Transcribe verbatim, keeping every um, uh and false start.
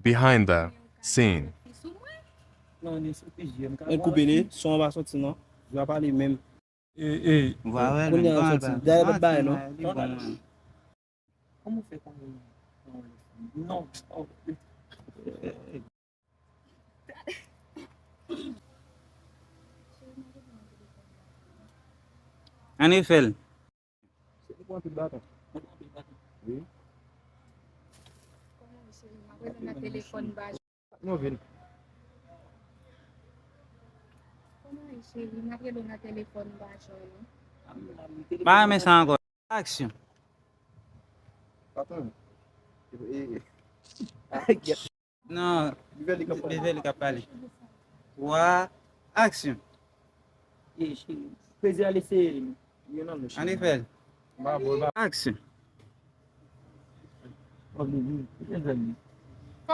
Behind the scene. Men koupe li, son an pa soti non. Yo pa pale menm. Vwa wè, Kounye a l soti. Dayè l ap bay non. Li bon, man. Kòman w fè konnen? Non. Ann refè l. Se li pran tout baton. Kòman wi cheri, m ap rele w nan telefòn m pa jwenn. Nou vin. Kòman wi cheri, m ap rele w nan telefòn m pa jwenn ou. Pa renmen sa ankò. Aksyon. Baton. Non, Bivèli k ap pale. Wa, aksyon. Prezi a lese. Yo nan nou. Ann refè l. Aksyon.